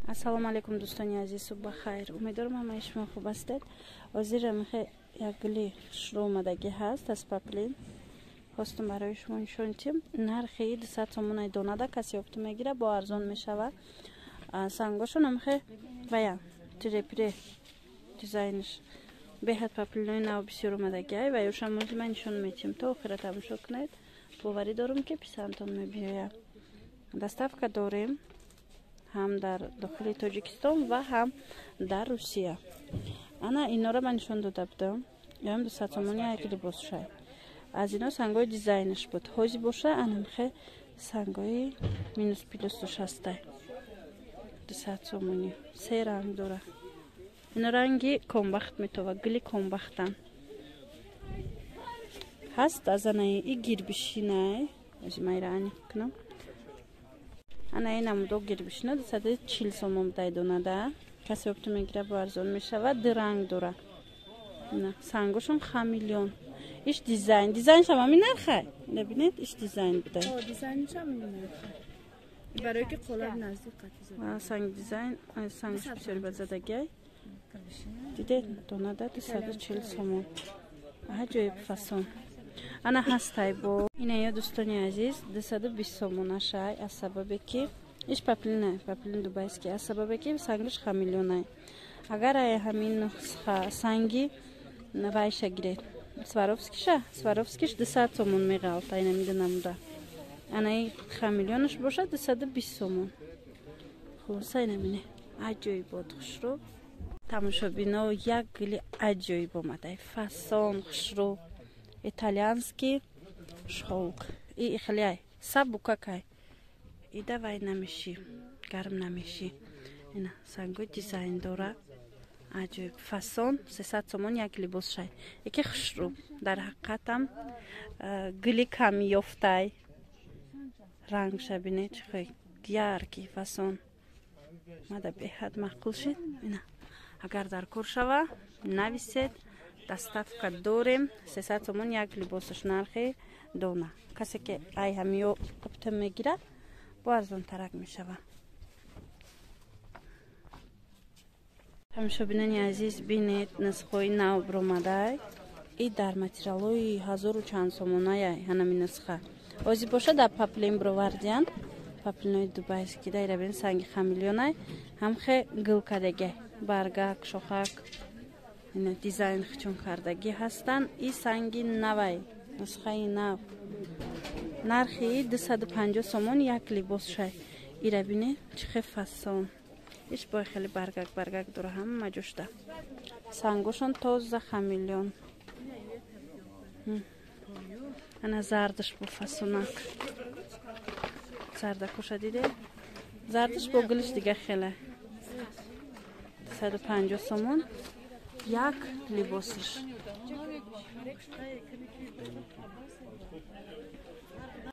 Ассалому алайкум, дӯстони азиз, субҳ бахайр. Умедворам, ҳамаи шумо хуб ҳастед. Ҳозир мехе як гули хушрӯ омадагӣ ҳаст аз паплин. Хостум барои шумо нишон диҳем. Нархи 200 сомонаи донада, касе ёфта мегира, бо арзон мешава. Сангошон амхе вая тирепире дизайнш беҳад паплинои нав бисёр омадагиай ва ёшам мози ман нишон метиҳем. То охира тамошо кунед. Боварӣ дорам, ки писандтон мебиёяд. Доставка дорем ҳам дар дохили Тоҷикистон ва ҳам дар Русия. Ана инора ман нишон дода будам. Ёам 200 сомони як либосшай. Аз ино сангои дизайнш буд. Ҳози боша анамхе сангои минус плюс душастай. 200 сомони. Се ранг дора. Ино ранги комбахт метова, гули комбахтан. Ҳаст аз анаи и гирбишинай. Ози майра аниқ кунам. Ана ин намудо гирбишина 240 сомон будай донада. Касе опту мегира, бо арзон мешавад. Ду ранг дора. Сангошон хамелеон. Иш дизайн. Дизайншам ҳамин нархай. Ина бинед, иш дизайн будай. Дизайншам ҳамин нархай. Барои ки қолаб наздик қатиза. Санг дизайн, сангш бисёри базадагиай. Дидед, донада 240 сомон. Аҷоиб фасон. Ана ҳастай бо инаё, дӯстони азиз, 220 сомонашай, аз сабабе ки иш паплина, паплин дубайский, аз сабабе ки сангиш хамелеонай. Агар ай ҳамин санги вайша гиред, сваровскиша, сваровскиш 200 сомон меғалта, ина мида намуда. Анаи хамелеонаш бошад 220 сомон. Хулоса, ина мине аҷоибот, хушрӯ. Тамошобино, як гули аҷоиб омадай, фасон, хушрӯ, итальянский шелк. И хеле сабукакай, ида вай намешӣ, гарм намешӣ. Ина сангои дизайн дора, аҷоиб фасон, 300 сомон як либосшай. Яке хушрӯ, дар ҳақиқатам гули камёфтай. Рангша бинед, чӣ хел яркий, фасон. Мада беҳад маъқул шид. Ина агар дар кор шава, нависед, доставка дорем. 300 сомон як либосаш нархи дона. Касе ки ай ҳамиё қибта мегирад, бо арзонтарак мешава. Тамошобинони азиз, бинед, нусхаҳои нав биромадай. И дар материалҳои ҳазору чанд сомоная ҳанами нусха. Ози боша дар паплин бировардиян, паплинои дубайский. Дайра бин, санги хамелеонай, ҳамхе гулкадагай, баргак, шохак, ина дизайн хичон кардагӣ ҳастанд. И санги навай, нусхаи нав. Нархи 250 сомон як либосшай. Ира бинед, чӣ хел фасон. Иш бой хеле баргак баргак дора ҳама ҷошта. Сангошон тоза хамелеон. Ана зардаш бо фасонак. Зардакоша диде? Зардаш бо гулиш дига хеле. 150 сомон як либосаш.